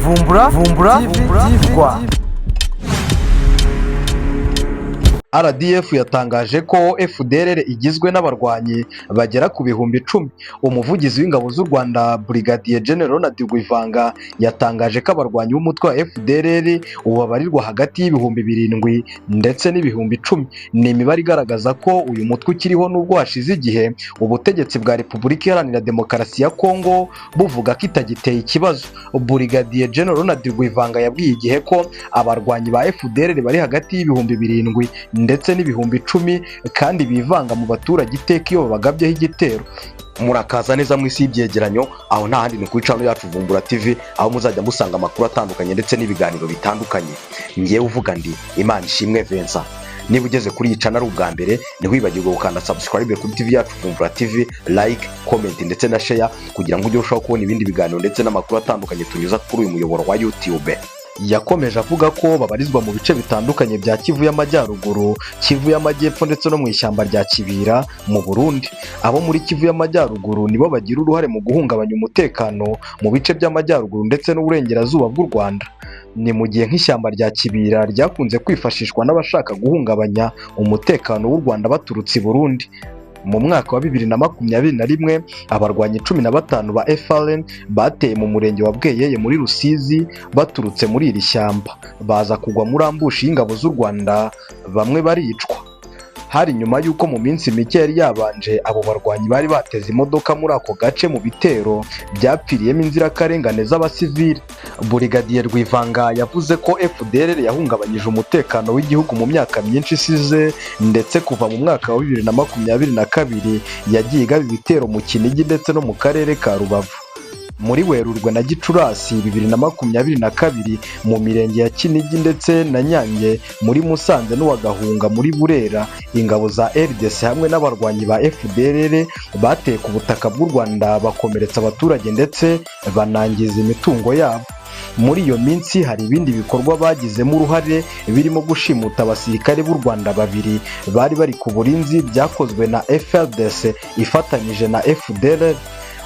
Vumbura Vumbura TV Rwa. RDF yatangaje ko FDLR igizwe n'abarwanyi bagera ku 10,000. Umuvugizi w'ingabo z'u Rwanda Brigadier General Ronald Rwivanga yatangaje ko abarwanyi b'umutwe wa FDLR ubu babarirwa hagati y'7,000 ndetse n'10,000. Ni imibare igaragaza ko uyu mutwe ukiriho nubwo hashize igihe ubutegetsi bwa Repubulika Iharanira Demokarasi ya Kongo buvuga ko itagiteye ikibazo. Brigadier General Ronald Rwivanga yabwiye igihe ko abarwanyi ba FDLR bari hagati y'7,000 ndetse n'10,000 kandi bivanga mu baturage iteka iyo babagabyeho igitero. Murakaza neza mu isi y'ibyegeranyo, aho nta handi ni kuri channel yacu Vumbura TV, aho muzajya musanga amakuru atandukanye ndetse n'ibiganiro bitandukanye. Ngewe uvuga ndi Imana Ishimwe Vincent. Niba ugeze kuri iyi channel ari ubwa mbere, ntiwibagirwe gukanda subscribe kuri TV yacu Vumbura TV, like, comment ndetse na share, kugira ngo ujye urushaho kubona ibindi biganiro ndetse n'amakuru atandukanye tunyuza kuri uyu muyoboro wa YouTube. Yakomeje avuga ko babarizwa mu bice bitandukanye bya Kivu y'Amajyaruguru, Kivu y'Amajyepfo ndetse no mu ishyamba rya Kibira mu Burundi. Abo muri Kivu y'Amajyaruguru nibo bagira uruhare mu guhungabanya umutekano mu bice by'Amajyaruguru ndetse n'Uburengerazuba bw'u Rwanda. Ni mu gihe nk'ishyamba rya Kibira ryakunze kwifashishwa n'abashaka guhungabanya umutekano w'u Rwanda baturutse i Burundi. Mu mwaka wa 2021 abarwanyi 15 ba FLN bateye mu murenge wa Bweyeye muri Rusizi baturutse muri iri shyamba, baza kugwa muri ambushi y'ingabo z'u Rwanda, bamwe baricwa. Hari nyuma y'uko mu minsi mike yari yabanje abo barwanyi bari bateze imodoka muri ako gace mu bitero byapfiriyemo inzirakarengane z'abasivili. Burigadiye Rwivanga yavuze ko FDLR yahungabanyije umutekano w'igihugu mu myaka myinshi isize, ndetse kuva mu mwaka wa 2022 yagiye igaba ibitero mu Kinigi ndetse no mu karere ka Rubavu. Muri Werurwe na Gicurasi 2022 mu mirenge ya Kinigi ndetse na Nyange muri Musanze n'uwa Gahunga muri Burera, ingabo za RDC hamwe n'abarwanyi ba FDLR bateye ku butaka bw'u Rwanda, bakomeretsa abaturage ndetse banangiza imitungo yabo. Muri iyo minsi hari ibindi bikorwa bagizemo uruhare birimo gushimuta abasirikare b'u Rwanda babiri bari bari ku burinzi, byakozwe na FARDC ifatanyije na FDLR.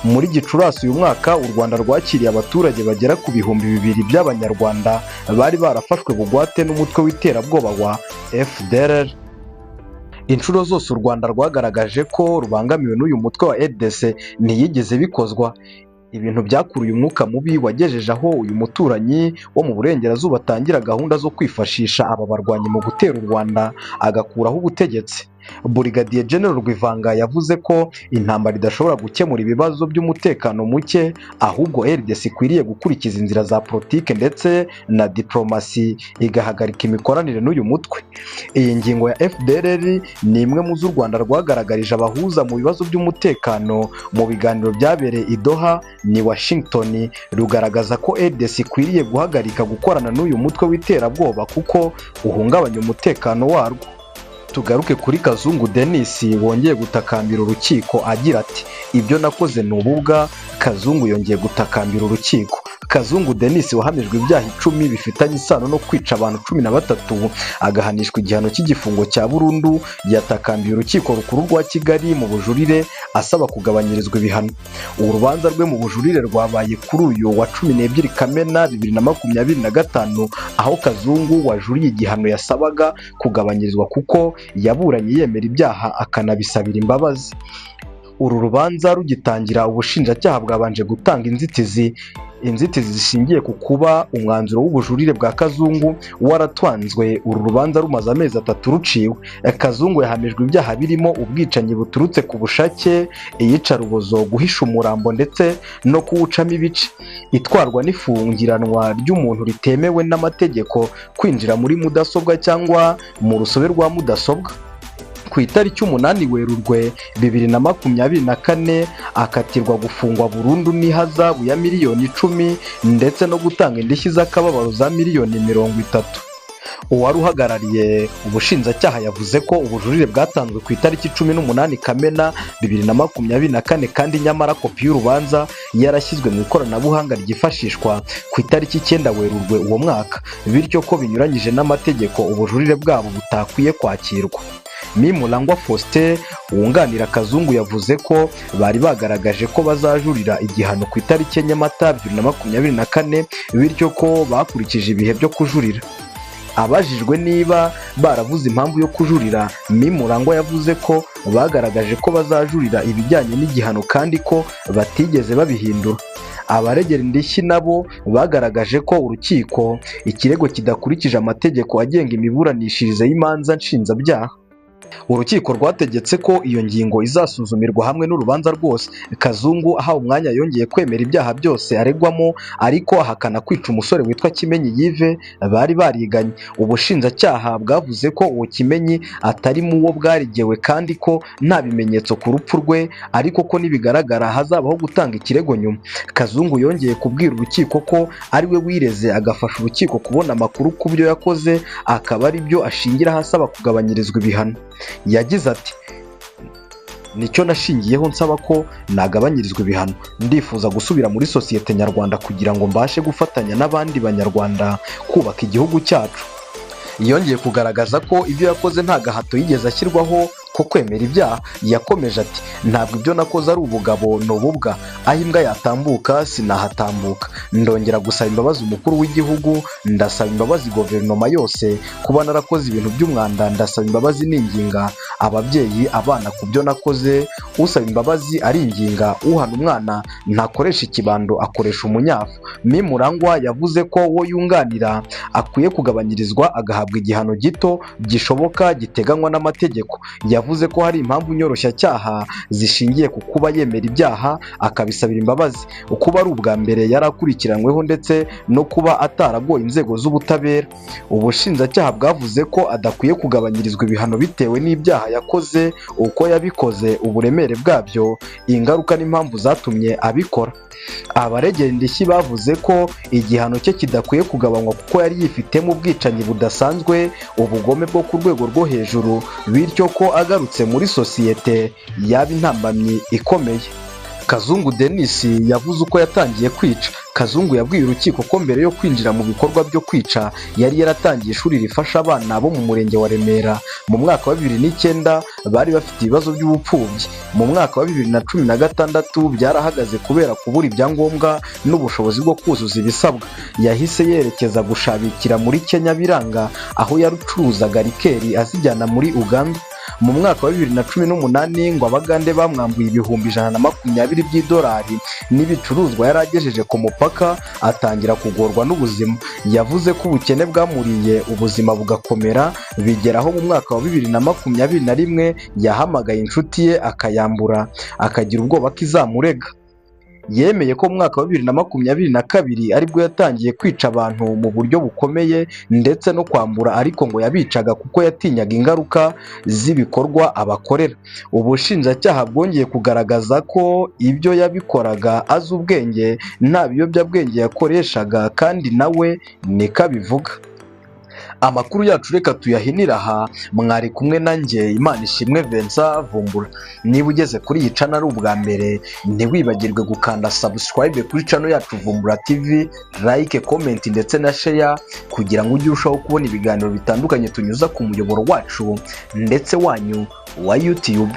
Muri Gicurasi uyu mwaka u Rwanda rwakiriye abaturage bagera ku 2,000 by'Abanyarwanda bari barafashwe bugwate n'umutwe w'iterabwoba wa FDLR. Inshuro zose u Rwanda rwagaragaje ko rubangamiwe n'uyu mutwe wa RDC ntiyigeze bikozwa, ibintu byakuruye umwuka mubi wagejeje aho uyu muturanyi wo mu burengerazuba atangira gahunda zo kwifashisha aba barwanyi mu gutera u Rwanda agakuraho ubutegetsi. Burigadiye General Rwivanga yavuze ko intambara idashobora gukemura ibibazo by'umutekano muke, ahubwo RDC ikwiriye gukurikiza inzira za politike ndetse na diplomasi, igahagarika imikoranire n'uyu mutwe. Iyi ngingo ya FDLR ni imwe mu zo u Rwanda rwagaragarije abahuza mu bibazo by'umutekano mu biganiro byabereye i Doha ni Washington, rugaragaza ko RDC ikwiriye guhagarika gukorana n'uyu mutwe w'iterabwoba kuko uhungabanya umutekano warwo. Tugaruke kuri Kazungu Denis wongeye gutakambira urukiko agira ati: "Ibyo nakoze ni ububwa." Kazungu yongeye gutakambira urukiko. Kazungu Denis wahamijwe ibyaha 10 bifitanye isano no kwica abantu 13 agahanishwa igihano cy'igifungo cya burundu, yatakambiye Urukiko Rukuru rwa Kigali mu bujurire asaba kugabanyirizwa ibihano. Urubanza rwe mu bujurire rwabaye kuri uyu wa 12 Kamena 2025, aho Kazungu wajuriye igihano yasabaga kugabanyirizwa kuko yaburanye yemera ibyaha akanabisabira imbabazi. Uru rubanza rugitangira, ubushinjacyaha bwabanje gutanga inzitizi zishingiye ku kuba umwanzuro w'ubujurire bwa Kazungu waratwanzwe uru rubanza rumaze amezi 3 ruciwe. Kazungu yahamijwe ibyaha birimo ubwicanyi buturutse ku bushake, iyicarubozo, guhisha umurambo ndetse no kuwucamo ibice, itwarwa n'ifungiranwa ry'umuntu ritemewe n'amategeko, kwinjira muri mudasobwa cyangwa mu rusobe rwa mudasobwa. Ku itariki 8 Werurwe 2024 akatirwa gufungwa burundu n'ihazabu ya miliyoni 10 ndetse no gutanga indishyi z'akababaro za miliyoni 30. Uwari uhagarariye ubushinjacyaha yavuze ko ubujurire bwatanzwe ku itariki 18 Kamena 2024, kandi nyamara kopi y'urubanza yarashyizwe mu ikoranabuhanga ryifashishwa ku itariki 9 Werurwe uwo mwaka, bityo ko binyuranyije n'amategeko ubujurire bwabo butakwiye kwakirwa. Me Murangwa Faustin wunganira Kazungu yavuze ko bari bagaragaje ko bazajurira igihano ku itariki 4 Mata 2024, bityo ko bakurikije ibihe byo kujurira. Abajijwe niba baravuze impamvu yo kujurira, Me Murangwa yavuze ko bagaragaje ko bazajurira ibijyanye n'igihano kandi ko batigeze babihindura. Abaregera indishyi nabo bagaragaje ko urukiko ikirego kidakurikije amategeko agenga imiburanishirize y'imanza nshinjabyaha. Urukiko rwategetse ko iyo ngingo izasuzumirwa hamwe n'urubanza rwose. Kazungu ahawe umwanya yongeye kwemera ibyaha byose aregwamo, ariko ahakana kwica umusore witwa Kimenyi Yves bari bariganye. Ubushinjacyaha bwavuze ko uwo Kimenyi atari mu wo bwaregewe kandi ko nta bimenyetso ku rupfu rwe, ariko ko nibigaragara hazabaho gutanga ikirego nyuma. Kazungu yongeye kubwira urukiko ko ari we wireze, agafasha urukiko kubona amakuru ku byo yakoze, akaba ari byo ashingiraho asaba kugabanyirizwa ibihano. Yagize ati: "Nicyo nashingiyeho nsaba ko nagabanyirizwa ibihano. Ndifuza gusubira muri sosiyete nyarwanda kugira ngo mbashe gufatanya n'abandi Banyarwanda kubaka igihugu cyacu." Yongeye kugaragaza ko ibyo yakoze nta gahato yigeze ashyirwaho ko kwemera ibyaha. Yakomeje ati: "Ntabwo ibyo nakoze ari ubugabo, ni ububwa. Aho imbwa yatambuka sinahatambuka. Ndongera gusaba imbabazi umukuru w'igihugu, ndasaba imbabazi guverinoma yose kuba narakoze ibintu by'umwanda. Ndasaba imbabazi ninginga ababyeyi, abana ku byo nakoze. Usaba imbabazi aringinga, uhana umwana ntakoresha ikibando, akoresha umunyafu." Me Murangwa yavuze ko uwo yunganira akwiye kugabanyirizwa, agahabwa igihano gito gishoboka giteganywa n'amategeko. Yavuze ko hari impamvu nyoroshyacyaha zishingiye ku kuba yemera ibyaha akabisabira imbabazi, kuba ari ubwa mbere yari akurikiranyweho, ndetse no kuba ataragoye inzego z'ubutabera. Ubushinjacyaha bwavuze ko adakwiye kugabanyirizwa ibihano bitewe n'ibyaha yakoze, uko yabikoze, uburemere bwabyo, ingaruka n'impamvu zatumye abikora. Abaregera indishyi bavuze ko igihano cye kidakwiye kugabanywa kuko yari yifitemo ubwicanyi budasanzwe, ubugome bwo ku rwego rwo hejuru, bityo ko agarutse muri sosiyete yaba intambamyi ikomeye. Kazungu Denis yavuze uko yatangiye kwica. Kazungu yabwiye urukiko ko mbere yo kwinjira mu bikorwa byo kwica yari yaratangiye ishuri rifasha abana bo mu murenge wa Remera mu mwaka wa 2009 bari bafite ibibazo by'ubupfubyi. Mu mwaka wa 2016 byarahagaze kubera kubura ibyangombwa n'ubushobozi bwo kuzuza ibisabwa. Yahise yerekeza gushabikira muri Kenya biranga, aho yarucuruzaga liqueur azijyana muri Uganda. Mu mwaka wa 2018 ngo Abagande bamwambuye 120,000 by'idolari n'ibicuruzwa yari agejeje ku mupaka, atangira kugorwa n'ubuzima. Yavuze ko ubukene bwamuriye ubuzima bugakomera, bigeraho mu mwaka wa 2021 yahamagaye inshuti ye akayambura, akagira ubwoba ko izamurega. Yemeye ko mu mwaka wa 2022 aribwo yatangiye kwica abantu mu buryo bukomeye ndetse no kwambura, ariko ngo yabicaga kuko yatinyaga ingaruka z'ibikorwa abakorera. Ubushinjacyaha bwongeye kugaragaza ko ibyo yabikoraga azi ubwenge, nta biyobyabwenge yakoreshaga, kandi nawe niko abivuga. Amakuru yacu reka tuyahinire aha. Mwari kumwe nanjye, Imana ishimwe Vincent Vumbura. Niba ugeze kuri iyi channel ari ubwa mbere, ntiwibagirwe gukanda subscribe kuri channel yacu Vumbura TV, like, comment ndetse na share, kugira ngo ujye urushaho kubona ibiganiro bitandukanye tunyuza ku muyoboro wacu ndetse wanyu wa YouTube.